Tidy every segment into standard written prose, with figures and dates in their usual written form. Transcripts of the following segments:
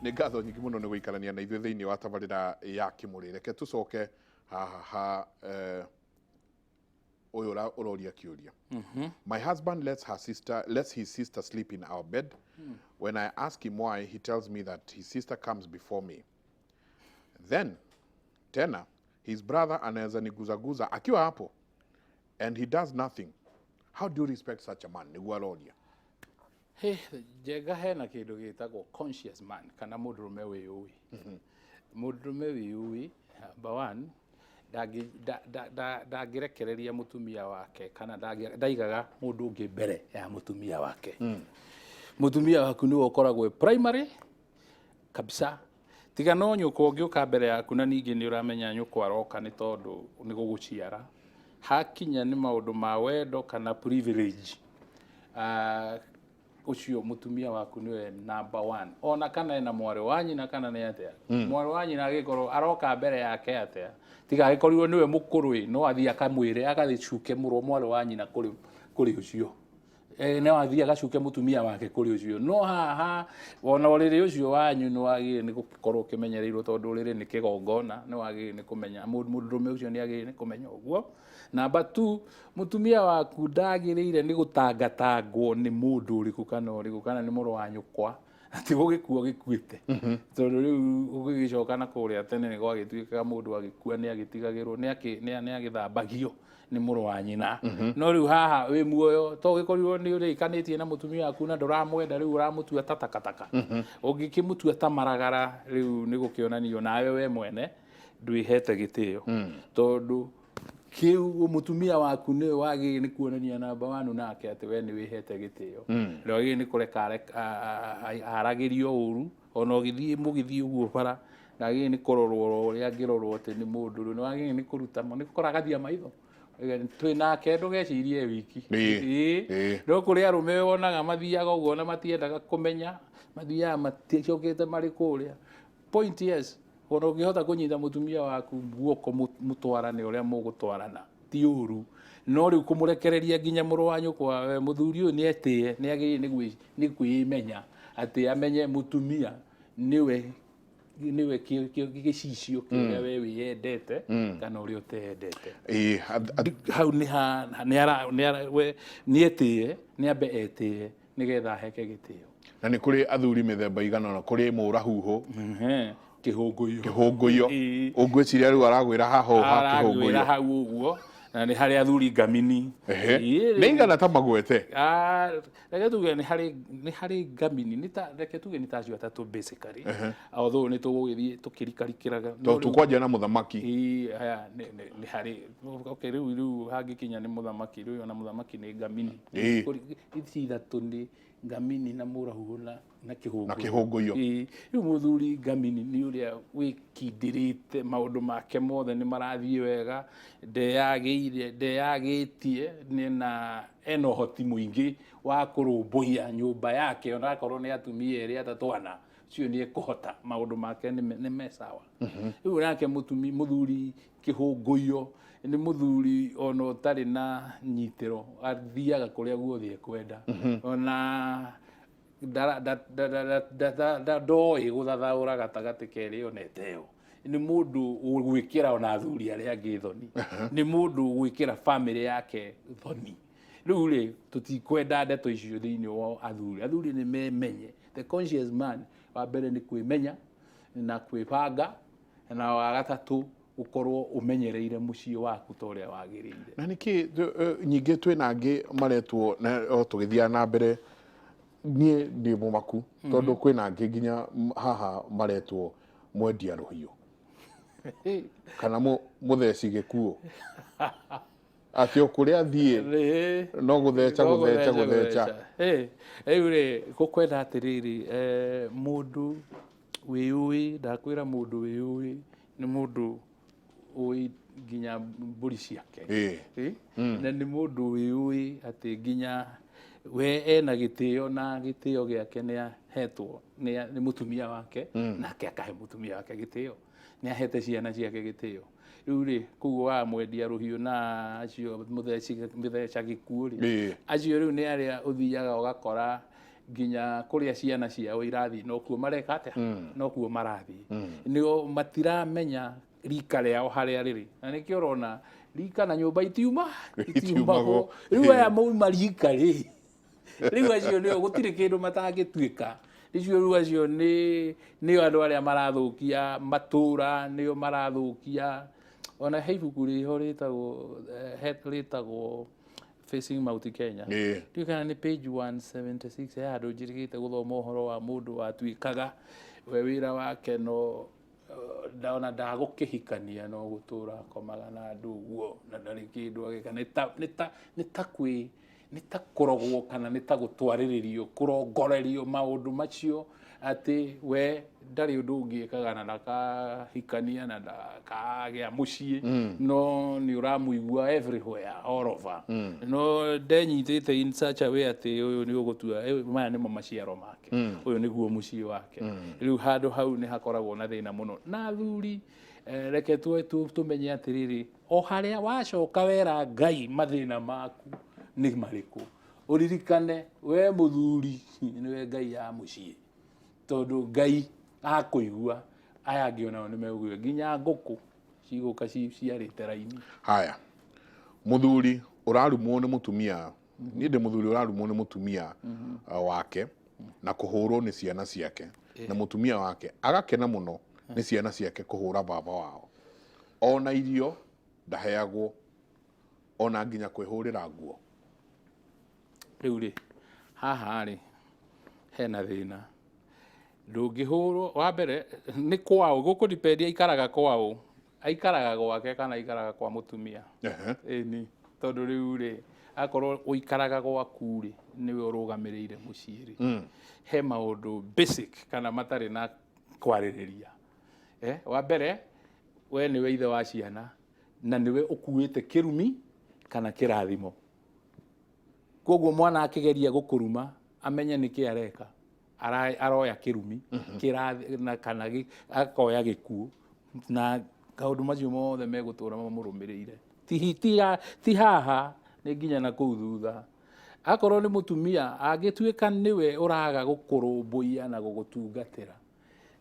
Nĩ ngatho nyingĩ mũno nĩ gũikarania na ithuĩ thĩinĩ wa tabarĩra ya Kĩmũrĩ. Reke tũcoke haha ha ũyũ ũroria kĩũria. My husband lets his sister sleep in our bed. When I ask him why, he tells me that his sister comes before me. Then tena his brother anaweza niguzaguza akiwa hapo and he does nothing. How do you respect such a man? Nĩguo aroria. He, Njenga, hena kĩndũ gĩtagwo conscious man kana mũndũrũme wĩyũĩ. Mũndũrũme wĩyũĩ, number one, ndangĩrekereria mũtumia wake kana ndaigaga mũndũ ũngĩ mbere ya mũtumia wake. Mũtumia waku nĩwe ũkoragwo primary kabisa, tiga no nyũkwa ũngĩũka mbere yaku, na ningĩ nĩ ũramenya nyũkwa aroka nĩ tondũ nĩ gũgũciara. Hakinya nĩ maũndũ ma wendo kana privilege, ũcio mũtumia waku nĩwe number one, ona kana ena mwarĩ wa nyina kana nĩ atĩa. Mwarĩ wa nyina agĩkorwo aroka mbere yake atĩa, tiga agĩkorirwo nĩwe mũkũrũ ĩ, no athiĩ akamwĩre agathiĩ mũrũ mwarĩ wa nyina kũrĩ ũcio, no athiĩ agacuke mũtumia wake kũrĩ ũcio. No haha ona ũrĩrĩ ũcio wanyu nĩ wagĩrĩire nĩ gũkorwo ũkĩmenyereirwo, tondũ ũrĩrĩ nĩ kĩgongona. Nĩ wagĩrĩire nĩ kũmenya mũndũrũme ũcio nĩ agĩrĩire nĩ kũmenya ũguo. Number two, mũtumia waku ndagĩrĩire nĩ gũtangatangwo nĩ mũndũ ũrĩkũ kana ũrĩkũ, kana nĩ mũrũ wa nyũkwa, atĩ gũgĩkua gĩkuĩte, tondũ rĩu ũgĩgĩcoka na kũrĩa tene nĩ gwagĩtuĩkaga mũndũ agĩkua nĩ agĩtigagĩrwo nĩ agĩthambagio nĩ mũrũ wa nyina. No rĩu haha wĩ muoyo, to gĩkorirwo nĩ ũrĩkanĩtie na mũtumia waku na ndũramwenda, rĩu ũramũtua ta takataka. Ũngĩkĩmũtua ta maragara, rĩu nĩ gũkĩonanio nawe we mwene ndwĩhete gĩtĩo, tondũ kĩu mũtumia waku nĩwe wagĩrĩire nĩ kuonania namba wanu nake atĩ we nĩ wĩhete gĩtĩo. Ndwagĩrĩire nĩ kũreka aragĩrio ũru, ona ũgĩthiĩ mũgĩthiĩ ũguo bara ndagĩrĩire nĩ kũrorwo oro ũrĩa angĩrorwo atĩ nĩ mũndũ. Rĩu nĩ wagĩrĩire nĩ kũruta nĩ kũragathia maitho twĩ nake, ndũgecirie wiki. No kũrĩ arũme wonaga mathiaga ũguo na matiendaga kũmenya, mathiaga maticokete marĩ kũrĩa. Point, yes, ona ũngĩhota kũnyita mũtumia waku guoko mũtwarane ũrĩa mũgũtwarana ti ũru, no rĩu kũmũrekereria nginya mũrũ wa nyũkwa, we mũthuri ũyũ nĩ etĩe, nĩ agĩrĩire nĩ kwĩmenya atĩ amenye mũtumia nĩwe gĩcicio kĩrĩa we wĩyendete kana ũrĩa ũteyendete. Hau nĩ ha nĩ ara nĩ ara we nĩ etĩe, nĩ ambe etĩe nĩgetha aheke gĩtĩo. Na nĩ kũrĩ athuri mĩthemba igana ũna. Kũrĩ mũrahuhu. Kĩhũngũiyo. Kĩhũngũiyo. Ũngwĩciria rĩu aragwĩra haha ũũ ha aragwĩra kĩhũngũiyo. Hau ũguo, na nĩ harĩ athuri ngamini. Nĩ igana ta magwete? Ah, reke tuge nĩ harĩ ngamini, nĩ ta reke tuge nĩ ta acio atatũ basically, although nĩ tũgũgĩthiĩ tũkĩrikarikĩraga. No tondũ tũkwanjia na mũthamaki. Ĩĩ, aya nĩ harĩ, okay, rĩu hangĩkinya nĩ mũthamaki, rĩu ona mũthamaki nĩ ngamini. Ici ithatũ nĩ ngamini na mũrahuhu na kĩhũngũiyo. Na kĩhũngũiyo. Ĩĩ, rĩu mũthuri ngamini nĩ ũrĩa wĩkindĩrĩte, maũndũ make mothe nĩ marathiĩ wega, ndeyagĩire, ndeyagĩtie, nĩ na ena ũhoti mũingĩ wa kũrũmbũiya nyũmba yake, onakorwo nĩ atumia erĩ, atatũ, ana, ũcio nĩ ekũhota, maũndũ make nĩ me sawa. Rĩu nake mũthuri kĩhũngũiyo nĩ mũthuri ona ũtarĩ na nyitĩro, athiaga kũrĩa guothe ekwenda, ona ndoĩ gũthathaũra gatagatĩ kerĩ ona ĩteo. Nĩ mũndũ ũgwĩkĩra ona athuri arĩa angĩ thoni, nĩ mũndũ ũgwĩkĩra famĩlĩ yake thoni. Rĩu rĩ, tũtikwenda ndeto icio thĩinĩ wa athuri. Athuri nĩ memenye. The conscious man, wa mbere nĩ kwĩmenya na kwĩbanga, na wa gatatũ gũkorwo ũmenyereire mũciĩ waku ta ũrĩa wagĩrĩire. Na nĩkĩ nyingĩ twĩna angĩ maretwo na o tũgĩthiaga na mbere, niĩ ndĩ mũmaku tondũ kwĩna angĩ nginya haha maretwo mwendia rũhiũ kana mũtheci gĩkuũ, atĩ o kũrĩa athiĩ no gũtheca gũtheca gũtheca. Rĩu rĩ, gũkwenda atĩrĩrĩ, mũndũ wĩyũĩ, ndakwĩra mũndũ wĩyũĩ nĩ mũndũ ũĩ nginya mbũri ciake. Na nĩ mũndũ wĩyũĩ atĩ nginya we ena gĩtĩo, na gĩtĩo gĩake nĩ ahetwo nĩ mũtumia wake, nake akahe mũtumia wake gĩtĩo, nĩ ahete ciana ciake gĩtĩo. Rĩu rĩ, koguo wa mwendia rũhiũ na acio mũtheci mũtheca gĩkuũ rĩ, acio rĩu nĩ arĩa ũthiaga ũgakora Nginya kũrĩa ciana ciao irathiĩ nokuo mareka atĩa, nokuo marathiĩ. Nĩo matiramenya rika rĩao harĩa rĩrĩ, na nĩkĩo ũrona rika na nyũmba itiuma itiumagwo. Rĩu aya mauma rika rĩ, rĩu acio nĩo gũtirĩ kĩndũ matangĩtuĩka. Icio rĩu acio nĩ nĩo andũ arĩa marathũkia matũra, nĩo marathũkia. Ona he ibuku rĩho rĩtagwo rĩtagwo Facing Mount Kenya. Ndiũĩ kana nĩ page 176, he handũ njĩrĩgĩte gũthoma ũhoro wa mũndũ watuĩkaga we wĩra wake no ndona ndagũkĩhikania, no gũtũra akomaga na andũ ũguo na ndarĩ kĩndũ agĩka. Nĩ ta kwĩ nĩ ta kũrogwo kana nĩ ta gũtwarĩrĩrio, kũrongorerio maũndũ macio, atĩ we ndarĩ ũndũ ũngĩ ekaga na ndakahikania na ndakagĩa mũciĩ, no nĩ ũramũigua everywhere, all over. No ndenyitĩte in such a way atĩ ũyũ nĩ ũgũtua maya nĩmo maciaro make, ũyũ nĩguo mũciĩ wake. Rĩu handũ hau nĩ hakoragwo na thĩna mũno. Na athuri, reke tũmenye atĩrĩrĩ, o harĩa wacoka wera Ngai mathĩna maku nĩ marĩkũ, ũririkane we mũthuri nĩwe Ngai ya mũciĩ, tondũ Ngai akũigua, aya angĩ onao nĩ megũigua, nginya ngũkũ cigũka ciarĩte raini. Haya, mũthuri ũrarumwo nĩ mũtumia, niĩ ndĩ mũthuri ũrarumwo nĩ mũtumia wake na kũhũrwo nĩ ciana ciake, na mũtumia wake agakena mũno nĩ ciana ciake kũhũra baba wao. Ona irio ndaheagwo, ona nginya kwĩhũrĩra nguo. Rĩu rĩ, haha rĩ hena thĩna. Ndũngĩhũrwo. Wa mbere nĩ kwao gũkũ, depend aikaraga kwao, aikaraga gwake kana aikaraga kwa mũtumia. Ĩni, tondũ rĩu rĩ, akorwo ũikaraga gwaku rĩ, nĩwe ũrũgamĩrĩire mũciĩ rĩ, he maũndũ basic kana matarĩ na kwarĩrĩria. Wa mbere, we nĩwe ithe wa ciana na nĩwe ũkuĩte kĩrumi kana kĩrathimo. Koguo mwana akĩgeria gũkũruma, amenye nĩkĩ areka. Aroya kĩrumi na kana akoya gĩkuũ, na kaũndũ macio mothe megũtũra mamũrũmĩrĩire. Ti haha, nĩ nginya na kũu thutha. Akorwo nĩ mũtumia, angĩtuĩka nĩwe ũraga gũkũrũmbũiya na gũgũtungatĩra,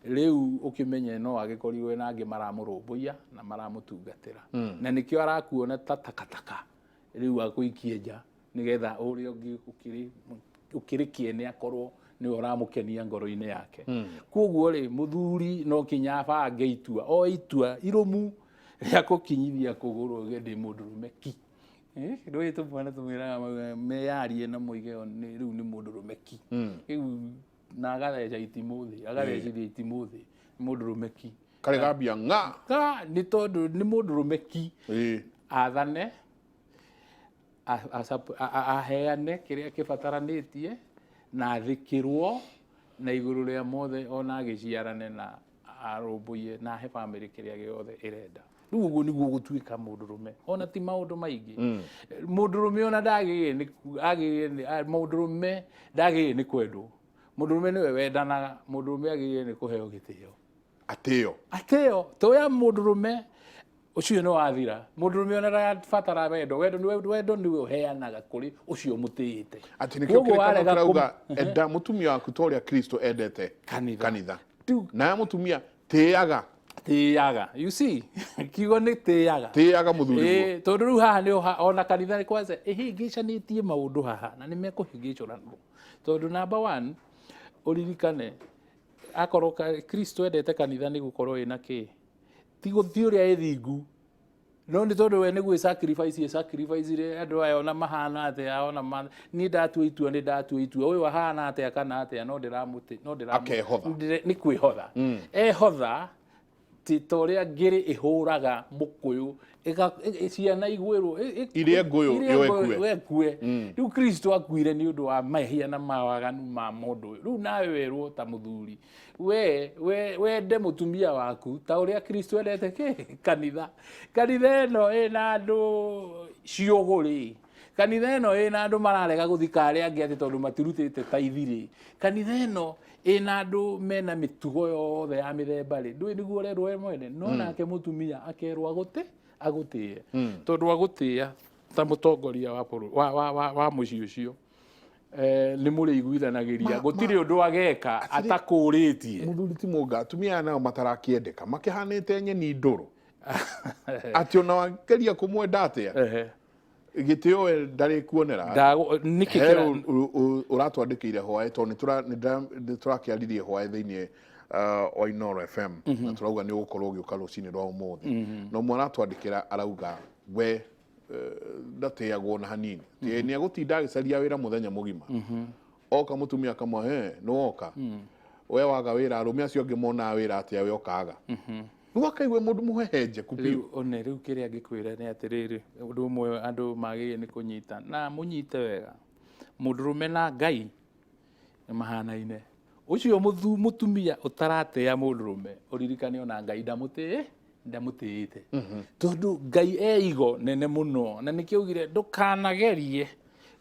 rĩu ũkĩmenye no agĩkorirwo na angĩ maramũrũmbũiya na maramũtungatĩra, na nĩkĩo arakuona ta takataka. Rĩu agũikie nja nĩgetha ũrĩa ũngĩ ũkĩrĩ kĩene akorwo nĩwe ũramũkenia ngoro-inĩ yake. Koguo rĩ, mũthuri no kinya abange itua, o itua irũmu rĩa gũkinyithia kũgũrũ, uge ndĩ mũndũrũme ki. Ndũĩ tũmwana tũmwĩraga meyarie na moige o rĩu nĩ mũndũrũme ki rĩu, na agatheca itimũ thĩ, agathecithia itimũ thĩ, nĩ mũndũrũme ki. Karĩ gambia ng'a. Ka nĩ tondũ nĩ mũndũrũme ki. Athane, aheane kĩrĩa kĩbataranĩtie na athĩkĩrwo, na igũrũ rĩa mothe ona agĩciarane na arũmbũiye na ahe bamĩrĩ kĩrĩa gĩothe ĩrenda. Rĩu ũguo nĩguo gũtuĩka mũndũrũme. Ona ti maũndũ maingĩ. Mũndũrũme ona ndagĩrĩire nĩ agĩrĩire nĩ mũndũrũme ndagĩrĩire nĩ kwendwo. Mũndũrũme nĩwe wendanaga. Mũndũrũme agĩrĩire nĩ kũheo gĩtĩo. Atĩo. Atĩo toya mũndũrũme ũcio nĩ wathira. Mũndũrũme ona ndarabatara wendo. Wendo nĩwe, wendo nĩwe ũheanaga kũrĩ ũcio mũtĩĩte. Atĩ nĩkĩo Koguo kĩrĩkanĩro warega kĩrauga enda mũtumia waku ta ũrĩa Kristo endete kanitha. Kanitha. Rĩu nawe mũtumia tĩaga. Tĩaga, you see, kiugo nĩ tĩaga. Tĩaga mũthuri guo. Tondũ rĩu haha nĩ ona kanitha nĩ kwanza ĩhĩngĩcanĩtie maũndũ haha, na nĩ mekũhĩngĩcũranwo, tondũ number one, ũririkane akorwo Kristo endete kanitha nĩ gũkorwo ĩna kĩ, ti gũthiĩ ũrĩa ĩthingu, no nĩ tondũ we nĩ gwĩ sacrifice ĩ sacrifice rĩ. Andũ aya ona mahana atĩa, ona niĩ ndatua itua, nĩ ndatua itua, ũyũ ahana atĩa kana atĩa, no ndĩramũtĩ, no ndĩramũ Akehotha. Nĩ kwĩhotha ehotha, ti ta ũrĩa ngĩrĩ ĩhũraga mũkũyũ ciana igwĩrwo Iria ngũyũ iria yo ngũyũ ĩkue. yo ĩkue. Rĩu Kristo akuire nĩ ũndũ wa mehia na mawaganu ma mũndũ ũyũ. Rĩu nawe werwo ta mũthuri we wende mũtumia waku ta ũrĩa Kristo endete kĩ kanitha. Kanitha ĩno ĩna andũ ciũgũ rĩ, kanitha ĩno ĩna andũ mararega gũthika arĩa angĩ atĩ tondũ matirutĩte taithi rĩ, kanitha ĩno ĩna andũ mena mĩtugo yothe ya mĩthemba rĩ, ndũĩ nĩguo ũrerwo we mwene. No nake mũtumia akerwo agũtĩ agũtĩe, tondũ agũtĩĩa ta mũtongoria wa bũrũri wa mũciĩ ũcio. Nĩ mũrĩiguithanagĩria, gũtirĩ ũndũ ageka atakũrĩtie. Mũthuri ti mũnga, atumia aya nao matarakĩendeka makĩhanĩte nyeni ndũrũ, atĩ ona wageria kũmwenda atĩa, gĩtĩo we ndarĩkuonera. Nĩkĩ? He ũratwandĩkĩire hwaĩ, tondũ nĩ tũrakĩaririe hwaĩ thĩinĩ wa Inooro FM, na tũrauga nĩ ũgũkorwo ũgĩũka rũcinĩ rwa ũmũthĩ. Na ũmwe aratwandĩkĩra arauga we ndatĩagwo na hanini. Nĩ egũtinda agĩcaria wĩra mũthenya mũgima, oka mũtumia akamwa he nĩ woka we waga wĩra, arũme acio angĩ monaga wĩra atĩa, we ũkaga? Rĩu akaigua mũndũ mũhehenjeku biũ. Rĩu one, rĩu kĩrĩa ngĩkwĩra nĩ atĩrĩrĩ, ũndũ ũmwe andũ magĩrĩire nĩ kũnyita na mũnyite wega, mũndũrũme na Ngai nĩ mahanaine. Ũcio mũtumia ũtaratĩĩa mũndũrũme, ũririkane ona Ngai ndamũtĩĩte, tondũ Ngai e igo nene mũno, na nĩkĩo augire ndũkanagerie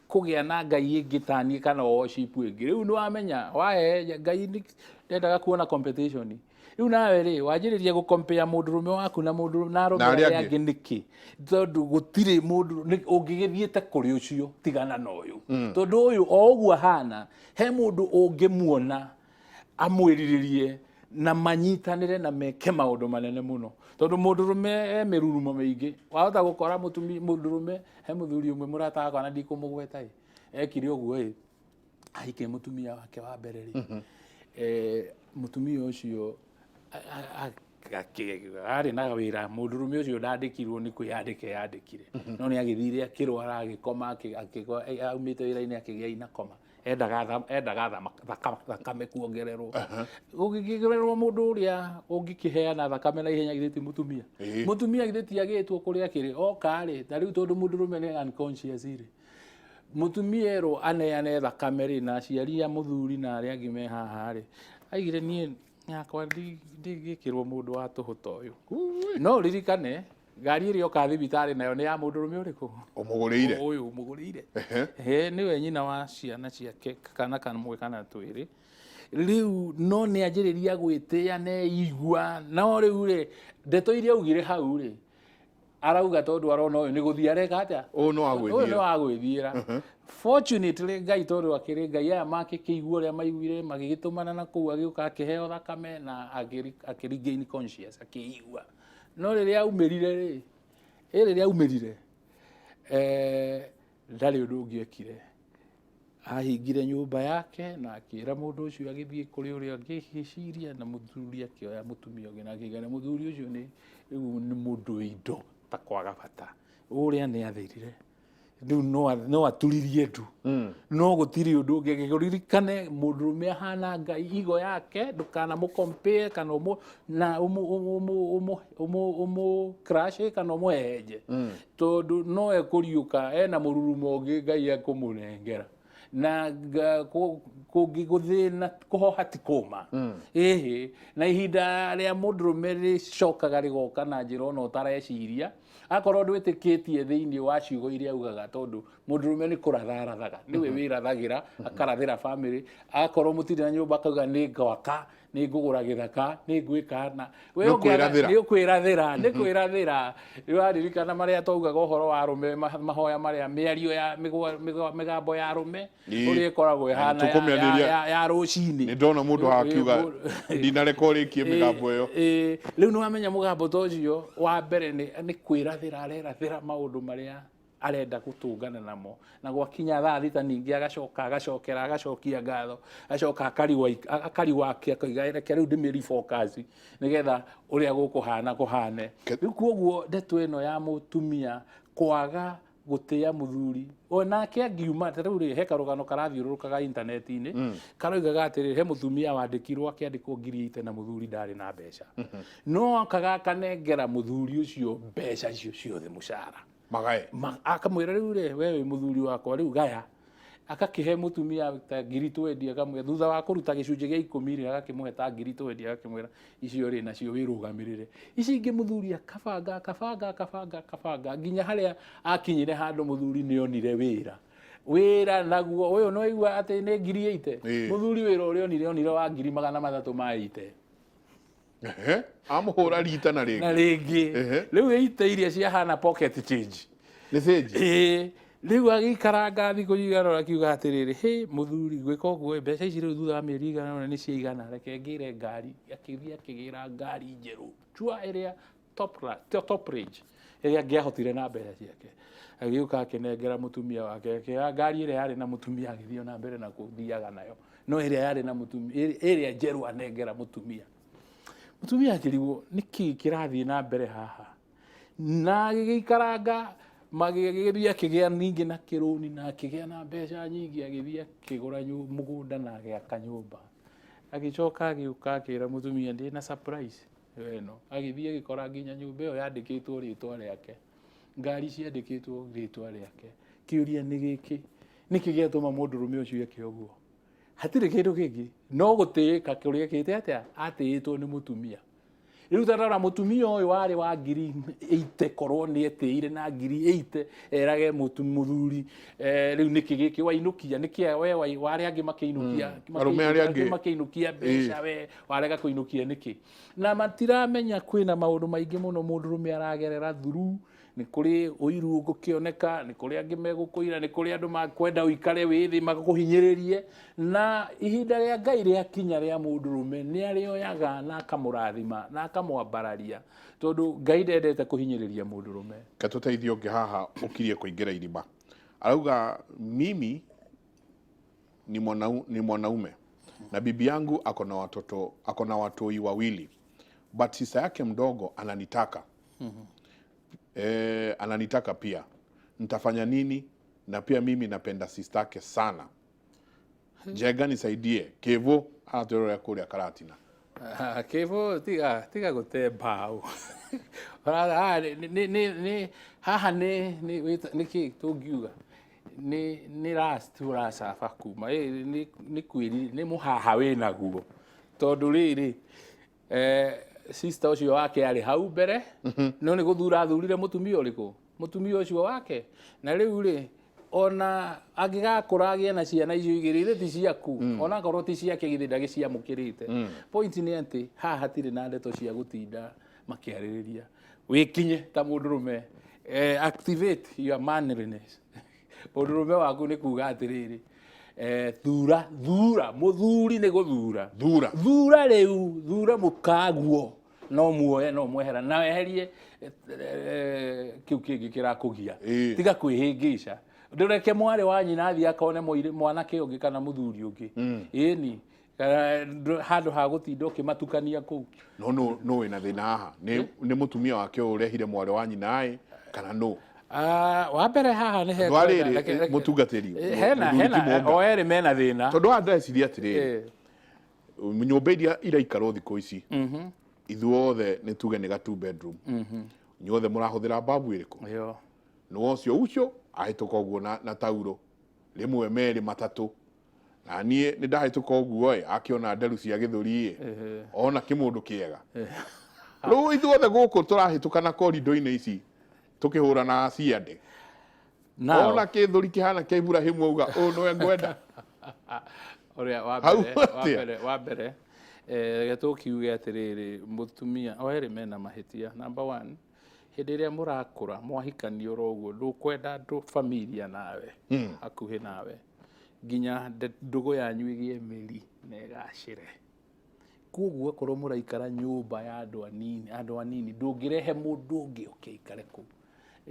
kũgĩa na ngai ĩngĩ taniĩ kana worship ĩngĩ. Rĩu nĩ wamenya wahehenja Ngai ndendaga kuona competition. Rĩu nawe rĩ, wanjĩrĩria gũkompea mũndũrũme waku na mũndũ na arũme Na arĩa arĩa angĩ. Angĩ nĩkĩ? Tondũ gũtirĩ mũndũ ũngĩgĩthiĩte kũrĩ ũcio, tigana na ũyũ, tondũ ũyũ o ũguo ahana, he mũndũ ũngĩmuona amwĩrirĩrie na manyitanĩre na meke maũndũ manene mũno, tondũ mũndũrũme e mĩrurumo mĩingĩ. Wahota gũkora mũtumia mũndũrũme, he mũthuri ũmwe mũrata wakwa, na ndikũmũgweta ĩ, ekire ũguo ĩ, ahikire mũtumia wake wa mbere rĩ, mũtumia ũcio arĩ na wĩra. Mũndũrũme ũcio ndandĩkirwo, nĩ kwĩyandĩka yandĩkire, no nĩ agĩthire akĩrwara, agĩkoma, aumĩte wĩra-inĩ akĩgĩa ina koma, endaga thakame kuongererwo. Gũgĩkĩongererwo, mũndũ ũrĩa ũngĩkĩheana thakame na ihenya githĩ ti mũtumia? Mũtumia githĩ ti agĩtwo kũrĩa akĩrĩ oka rĩ? Na rĩu tondũ mũndũrũme nĩ unconscious rĩ, mũtumia erwo aneane thakame rĩ, na aciari a mũthuri na arĩa angĩ me haha rĩ, aigire niĩ yakwa ndingĩkĩrwo mũndũ wa tũhũ ta ũyũ. No ũririkane ngari ĩrĩa oka thibitarĩ nayo nĩ ya mũndũrũme ũrĩkũ? Ũmũgũrĩire. Ũyũ ũmũgũrĩire. He nĩwe nyina wa ciana ciake, kana kamwe kana twĩrĩ. Rĩu no nĩ anjĩrĩria gwĩtĩa na eigua, no rĩu rĩ, ndeto iria augire hau rĩ, arauga tondũ arona ũyũ nĩ gũthiĩ areka atĩa? Ũyũ no Ũyũ nĩ agwĩthiĩra. Wa gwĩthiĩra. Fortunately, Ngai tondũ akĩrĩ Ngai, aya makĩkĩigua ũrĩa maiguire, magĩgĩtũmana na kũu, agĩũka akĩheo thakame na akĩ regain conscious, akĩigua. No rĩrĩa aumĩrire rĩ, ĩ rĩrĩa aumĩrire, ndarĩ ũndũ ũngĩ ekire, ahingire nyũmba yake na akĩra mũndũ ũcio agĩthiĩ kũrĩ ũrĩa angĩciria, na mũthuri akĩoya mũtumia ũngĩ na akĩigana. Mũthuri ũcio nĩ rĩu nĩ mũndũ wĩ indo ta kwaga bata ũrĩa nĩ athĩrire. Rĩu no aturirie ndu, no gũtirĩ ũndũ ũngĩ. Ũririkane mũndũrũme ahana Ngai, igo yake ndũkanamũcompare kana ũmũ na ũmũ ũmũ ũmũ ũmũ ũmũ crash kana ũmũhehenje, tondũ no ekũriũka ena mũrurumo ũngĩ Ngai ekũmũnengera na kũngĩgũthĩna kũhoha ti kũma ĩhĩ. Na ihinda rĩa mũndũrũme rĩcokaga rĩgoka na njĩra ona ũtareciria, akorwo ndwĩtĩkĩtie thĩinĩ wa ciugo iria augaga, tondũ mũndũrũme nĩ kũratha arathaga, nĩwe wĩrathagĩra, akarathĩra bamĩrĩ. Akorwo mũtirĩ na nyũmba, akauga nĩ ngwaka, nĩ ngũgũra gĩthaka, nĩ ngwĩka na we Nĩ ũngĩaga- ũkwĩrathĩra. Nĩ ũkwĩrathĩra, nĩ kwĩrathĩra. Nĩ waririkana marĩa twaugaga ũhoro wa arũme, mahoya marĩa, mĩario ya mĩgambo ya arũme, ũrĩa ĩkoragwo ĩhana Tũkũmĩarĩria. ya rũcinĩ. Nĩ ndona mũndũ hakiuga ndinareka ũrĩkie mĩgambo ĩyo. Rĩu nĩ wamenya mũgambo ta ũcio wa mbere nĩ kwĩrathĩra, arerathĩra maũndũ marĩa arenda gũtũngana namo, na gwakinya thaa 6 ningĩ agacoka agacokera, agacokia ngatho, agacoka akariwaki, akauga reke rĩu ndĩmĩ refocus nĩgetha ũrĩa gũkũhana kũhane. Rĩu koguo ndeto ĩno ya mũtumia kwaga gũtĩa mũthuri, onake angiuma ta rĩu rĩ, he karũgano karathiũrũrũkaga intaneti-inĩ karoigaga atĩrĩrĩ, he mũtumia wandĩkirwo, akĩandĩkwo 80,000, na mũthuri ndarĩ na mbeca, no akaga akanengera mũthuri ũcio mbeca icio ciothe, mũcara. Magae. Akamwĩra rĩu rĩ, we wĩ mũthuri wakwa, rĩu gaya. Akakĩhe mũtumia ta 20,000, akamwĩra thutha wa kũruta gĩcunjĩ gĩa 10 rĩ, agakĩmũhe ta 20,000, agakĩmwĩra icio rĩ nacio wĩrũgamĩrĩre, ici ingĩ. Mũthuri akabanga, akabanga, akabanga, akabanga nginya harĩa akinyire handũ mũthuri nĩ onire wĩra. Wĩra naguo ũyũ no igua atĩ nĩ 80,000. Mũthuri wĩra ũrĩa onire, onire wa 380,000. Ehe, amũhũra rita na na rĩngĩ. Rĩngĩ. Rĩu 80 iria ciahana pocket change. Nĩ cĩnji. Ĩĩ. Rĩu agĩikaranga thikũ igana ũna akiuga atĩrĩrĩ, hĩ mũthuri, gwĩka ũguo ĩ, mbeca ici rĩu thutha wa mĩeri igana ũna nĩ ciaigana, reke ngĩre ngari. Akĩthiĩ akĩgĩra ngari njerũ chua ĩrĩa top, top range ĩrĩa angĩahotire na mbeca ciake. Agĩũka akĩnengera mũtumia wake, akĩoya ngari ĩrĩa yarĩ na mũtumia agĩthiĩ na mbere na kũthiaga nayo, no ĩrĩa yarĩ na mũtumia, ĩrĩa njerũ anengera mũtumia. Mũtumia akĩrigwo nĩkĩ kĩrathiĩ na mbere haha, na agĩgĩikaranga magĩgĩthiĩ akĩgĩa ningĩ na kĩrũni na akĩgĩa na mbeca nyingĩ, agĩthiĩ akĩgũra mũgũnda na agĩaka nyũmba. Agĩcoka agĩũka akĩra mũtumia, ndĩna surprise ĩno. Agĩthiĩ agĩkora nginya nyũmba ĩyo yandĩkĩtwo rĩtwa rĩake, ngari ciandĩkĩtwo rĩtwa rĩake. Kĩũria nĩ gĩkĩ, nĩkĩ gĩatũma mũndũrũme ũcio eke ũguo? Hatirĩ kĩndũ kĩngĩ no gũtĩĩka kũrĩa ekĩte atĩa, atĩĩtwo nĩ mũtumia. Rĩu ta rora mũtumia ũyũ warĩ wa 80,000, korwo nĩ etĩire na 80,000 erage mũthuri, rĩu nĩkĩ gĩkĩ wainũkia, nĩkĩ we warĩa angĩ makĩinũkia, Arũme arĩa angĩ. makĩinũkia mbeca, we warega kũinũkia nĩkĩ? Na matiramenya kwĩna maũndũ maingĩ mũno mũndũrũme aragerera thuru. Nĩ kũrĩ ũiru ũgũkĩoneka, nĩ kũrĩ angĩ megũkũira, nĩ kũrĩ andũ makwenda ũikare wĩ thĩ makũhinyĩrĩrie. Na ihinda rĩa Ngai rĩakinya rĩa mũndũrũme nĩ arĩoyaga na akamũrathima na akamwambararia, tondũ Ngai ndendete kũhinyĩrĩria mũndũrũme. Katũteithio ũngĩ haha ũkirie kũingĩra irima. Arauga, mimi ni mwanaume na bibi yangu ako na watoto, ako na watoi wawili, but sister yake mdogo ananitaka. Ananitaka pia, nitafanya nini? Na pia mimi napenda sister yake sana. Njega nisaidie. Kevo aratwĩrorera kũrĩa Karatina. Ah, Kevo, tiga gũte mbaũ. Haha nĩ kĩ tũngiuga nĩ last ũracaba kuma nĩ kwĩri nĩ mũhaha wĩnaguo, tondũ rĩrĩ sister ũcio wake arĩ hau mbere, no nĩ gũthura athurire mũtumia ũrĩkũ, mũtumia ũcio wake. Na rĩu rĩ, ona angĩgakũra agĩe na ciana icio igĩrĩ, ithe ti ciaku, ona akorwo ti ciake, githĩ ndagĩciamũkĩrĩte? Point nĩ atĩ haha hatirĩ na ndeto cia gũtinda makĩarĩrĩria. Wĩkinye ta mũndũrũme, activate your manliness. Ũndũrũme waku nĩ kuga atĩrĩrĩ, thura, thura mũthuri nĩ gũthura. Thura. Thura rĩu, thura mũkaguo, no muoye no mwehera na weherie kĩu kĩngĩ kĩrakũgia. Tiga kwĩhĩngĩca, ndũreke mwarĩ wa nyina athiĩ akone mwanake ũngĩ kana mũthuri ũngĩ, ĩni kana handũ ha gũtinda ũkĩmatukania kũu. No wĩna thĩna haha, nĩ mũtumia wake ũyũ ũrehire mwarĩ wa nyina ĩ, kana no? Ah, wa mbere haha nĩ Andũ arĩrĩ, mũtungatĩri, hena mũthuri ti hena Mwonga. O erĩ mena thĩna. Tondũ wa ndeciria atĩrĩrĩ, nyũmba iria iraikarwo thikũ ici, ithuothe nĩ tuge nĩ ga two bedroom, inyuothe mũrahũthĩra babu ĩrĩkũ? Ĩyo. Nĩ ũcio ucio ahĩtũka ũguo na tauro rĩmwe merĩ matatũ, na niĩ nĩ ndahĩtũka ũguo ĩ, akĩona nderu cia gĩthũri ĩ, ona kĩmũndũ kĩega. Rĩu ithuothe gũkũ tũrahĩtũka na korido-inĩ ici tũkĩhũrana ciande, Now, ona kĩthũri kĩhana kĩa Iburahĩmu, auga ũyũ nĩwe ngwenda. Ũrĩa wa Hau mbere wa atĩa? mbere wa mbere, reke tũkiuge atĩrĩrĩ, mũtumia o erĩ mena mahĩtia. Number one, hĩndĩ ĩrĩa mũrakũra mwahikania oro ũguo, ndũkwenda andũ familia nawe hakuhĩ nawe nginya ndũgũ yanyu ĩgĩe mĩri na ĩgacĩre. Koguo akorwo mũraikara nyũmba ya andũ anini, ndũngĩrehe mũndũ ũngĩ ũke aikare kũu.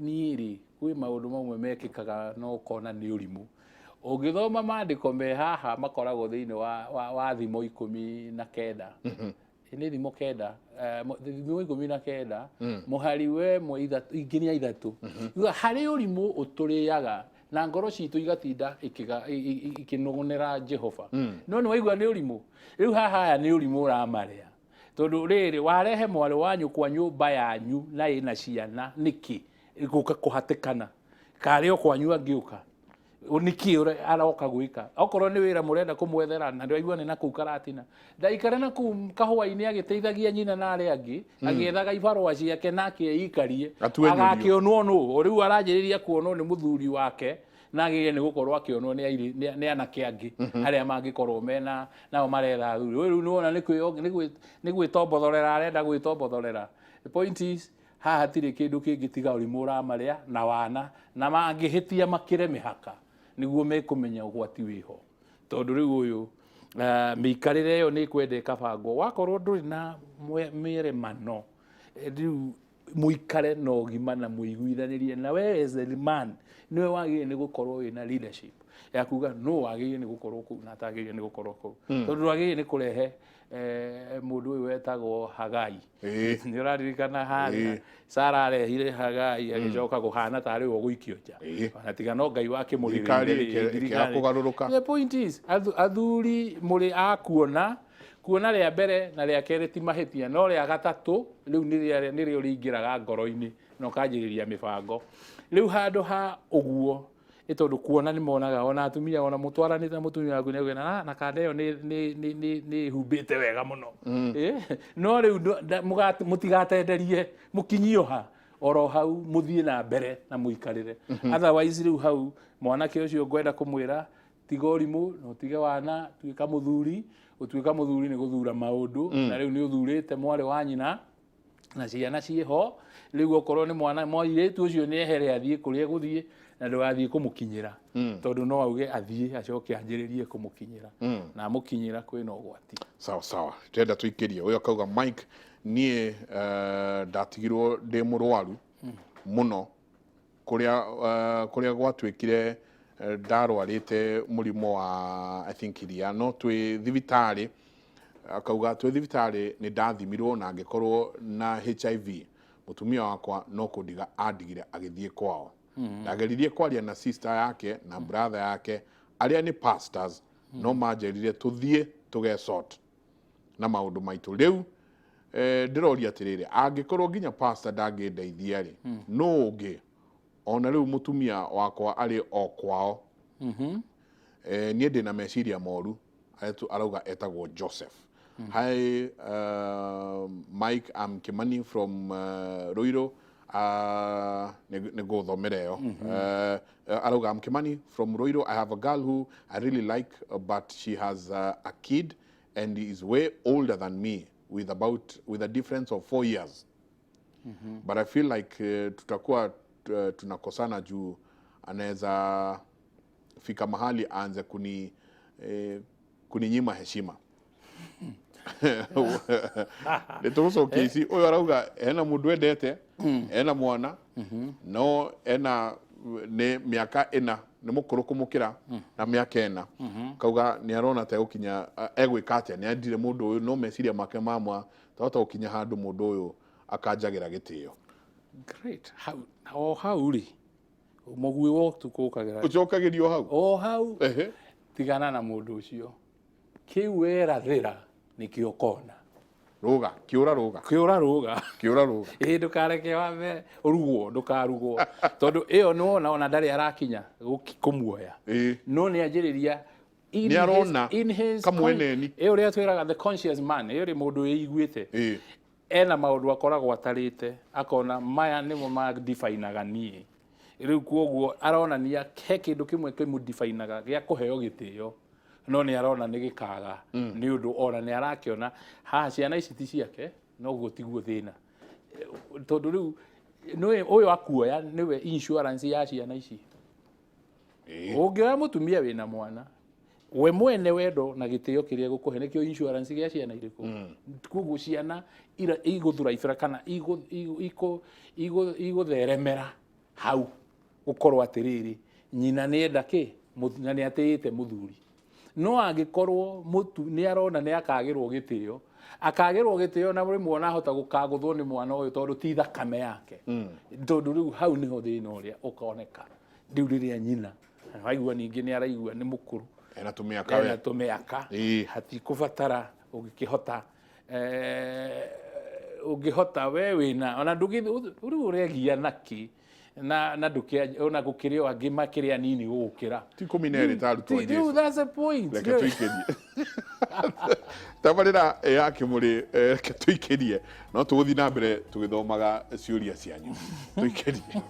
Niĩ rĩ, kwĩ maũndũ mamwe mekĩkaga no ũkona nĩ ũrimũ. Ũngĩthoma maandĩko me haha makoragwo thĩinĩ wa Thimo 19, nĩ Thimo 9, Thimo 19 mũhari we ĩmwe ithatũ nginya ithatũ. Yuga harĩ ũrimũ ũtũrĩaga na ngoro citũ igatinda ikĩnũgũnĩra Jehova. No nĩ waigua nĩ ũrimũ. Rĩu haha aya nĩ ũrimũ ũramarĩa, tondũ rĩrĩ warehe mwarĩ wa nyũkwa nyũmba yanyu na ĩna ciana nĩkĩ? Gũka kũhatĩkana karĩ o kwanyu angĩũka nĩkĩ aroka gwĩka? Okorwo nĩ wĩra mũrenda kũmwethera, na ndĩraigua nĩ na kũu Karatina, ndaikare na kũu kahũa-inĩ agĩteithagia nyina na arĩa angĩ, agĩethaga ibarũa ciake nake eikarie. Atue nyũrio. Agakĩonwo nũ? O rĩu aranjĩrĩria kuonwo nĩ mũthuri wake na agĩrĩire nĩ gũkorwo akĩonwo nĩ anake angĩ arĩa mangĩkorwo mena nao maretha athuri. Ũyũ rĩu nĩwona nĩ gwĩtombotholera, arenda gwĩtombotholera. The point is, Haha hatirĩ kĩndũ kĩngĩ tiga ũrimũ ũramarĩa na wana, na mangĩhĩtia makĩre mĩhaka nĩguo mekũmenya ũgwati wĩho. Tondũ rĩu ũyũ mĩikarĩre ĩyo nĩ ĩkwenda ĩkabangwo. Wakorwo ndũrĩ na mĩeremano, rĩu mũikare na ũgima na mũiguithanĩrie, na we as a man nĩwe wagĩrĩire nĩ gũkorwo wĩna leadership ya kuga no wagĩrĩire nĩ gũkorwo kũu na atagĩrĩire nĩ gũkorwo kũu, tondũ ndwagĩrĩire nĩ kũrehe mũndũ ũyũ wetagwo Hagai. Nĩ ũraririkana harĩa Sara arehire Hagai agĩcoka kũhana tarĩ we ũgũikio nja, ona tiga no Ngai wakĩmũrĩrĩire. Thirikari ĩkĩaga kũgarũrũka. The point is, athuri mũrĩ a kuona kuona rĩa mbere na rĩa kerĩ ti mahĩtia, no rĩa gatatũ rĩu nĩrĩo rĩingĩraga ngoro-inĩ na ũkanjĩrĩria mĩbango. Rĩu handũ ha ũguo, nĩ tondũ kuona nĩ monaga ona atumia, ona mũtwaranĩte na mũtumia waku nĩ na na kanda ĩyo nĩ ĩhumbĩte wega mũno. No rĩu mũtigatenderie, mũkinyio ha oro hau mũthiĩ na mbere na mũikarĩre. Otherwise rĩu hau mwanake ũcio ngwenda kũmwĩra, tiga ũrimũ na ũtige wana, tuĩka mũthuri. Gũtuĩka mũthuri nĩ gũthura maũndũ, na rĩu nĩ ũthurĩte mwarĩ wa nyina na ciana ciĩho. Rĩu okorwo nĩ mwana mũirĩtu ũcio nĩ ehere athiĩ kũrĩa egũthiĩ, na ndũgathiĩ kũmũkinyĩra, tondũ no auge athiĩ acoke anjĩrĩrie kũmũkinyĩra, na amũkinyĩra kwĩna ũgwati. Sawa sawa, tenda tũikĩrie ũyũ akauga, Mike, niĩ ndatigirwo ndĩ mũrwaru mũno kũrĩa gwatuĩkire ndarwarĩte mũrimũ wa, I think, iria, no twĩ thibitarĩ, akauga twĩ thibitarĩ nĩ ndathimirwo na ngĩkorwo na HIV. Mũtumia wakwa no kũndiga andigire agĩthiĩ kwao. Ndageririe kwaria na sister yake na brother yake arĩa nĩ pastors, no manjĩrire tũthiĩ tũgesort na maũndũ maitũ. Rĩu ndĩroria atĩrĩrĩ, angĩkorwo nginya pastor ndangĩndeithia rĩ, nũ ũngĩ? Ona rĩu mũtumia wakwa arĩ o kwao. Niĩ ndĩna meciria moru. Arauga etagwo Joseph. Hi Mike, I'm Kimani from Ruiru. Nĩ ngũthomera ĩyo. Arauga, I'm Kimani from Ruiru. I have a girl who I really like, but she has a kid and is way older than me with a difference of 4 years, but I feel like tutakuwa tunakosana juu anaweza fika mahali aanze kuninyima heshima. Nĩ tũgũcokia ici. Ũyũ arauga ena mũndũ endete, ena mwana, no ena nĩ mĩaka 4, nĩ mũkũrũ kũmũkĩra na mĩaka 4. Kauga nĩ arona ta egũkinya, egwĩka atĩa? Nĩ endire mũndũ ũyũ, no meciria make mamwa tahota gũkinya handũ mũndũ ũyũ akanjagĩra gĩtĩo. Great. Hau o hau rĩ, mũguĩ wa ũtukũ ũkagera Ũcokagĩrio hau. O hau. Tigana na mũndũ ũcio. Kĩu werathĩra nĩkĩo ũkona. Rũga kĩũra rũga. Kĩũra rũga. Kĩũra rũga. Ĩ, ndũkareke wambe ũrugwo, ndũkarugwo, tondũ ĩyo nĩwona ona ndarĩ arakinya kũmuoya, no nĩ anjĩrĩria in Nĩ arona in his kamweneni. Ĩ, ũrĩa twĩraga the conscious man, ĩ, ũrĩ mũndũ wĩiguĩte, ena maũndũ akoragwo atarĩte, akona maya nĩmo madefinaga niĩ. Rĩu kuoguo aronania he kĩndũ kĩmwe kĩmũdefinaga gĩa kũheo gĩtĩo, no nĩ arona nĩ gĩkaga, nĩ ũndũ ona nĩ arakĩona haha ciana ici ti ciake. Noguo tiguo thĩna, tondũ rĩu nĩwe ũyũ akuoya nĩwe insurance ya ciana ici. Ũngĩoya mũtumia wĩna mwana, we mwene wendo na gĩtĩo kĩrĩa gũkũhe nĩkĩo insurance gĩa ciana irĩkũ. Koguo ciana igũthura ibra kana igũtheremera hau gũkorwo atĩrĩrĩ, nyina nĩ enda kĩ na nĩ atĩĩte mũthuri. No angĩkorwo mũtu nĩ arona nĩ akagĩrwo gĩtĩo, akagĩrwo gĩtĩo, na rĩmwe ona ahota gũkagũthwo nĩ mwana ũyũ tondũ ti thakame yake. Tondũ rĩu hau nĩho thĩna ũrĩa ũkoneka. Rĩu rĩrĩa nyina waigua ningĩ nĩ araigua nĩ mũkũrũ, ena tũmĩaka ena we tũmĩaka, hatikũbatara ũngĩkĩhota, ũngĩhota we wĩna ona ndũgĩ rĩu ũregia naki na ndũkĩa ona gũkĩrĩ o angĩ makĩrĩ anini gũgũkĩra. Ti 12 ta arutwo a Rĩu Jesũ. That's the point. Reke tũikĩrie tabarĩra ya kĩmũrĩ. Reke tũikĩrie, no tũgũthiĩ na mbere tũgĩthomaga ciũria cianyu. Tũikĩrie.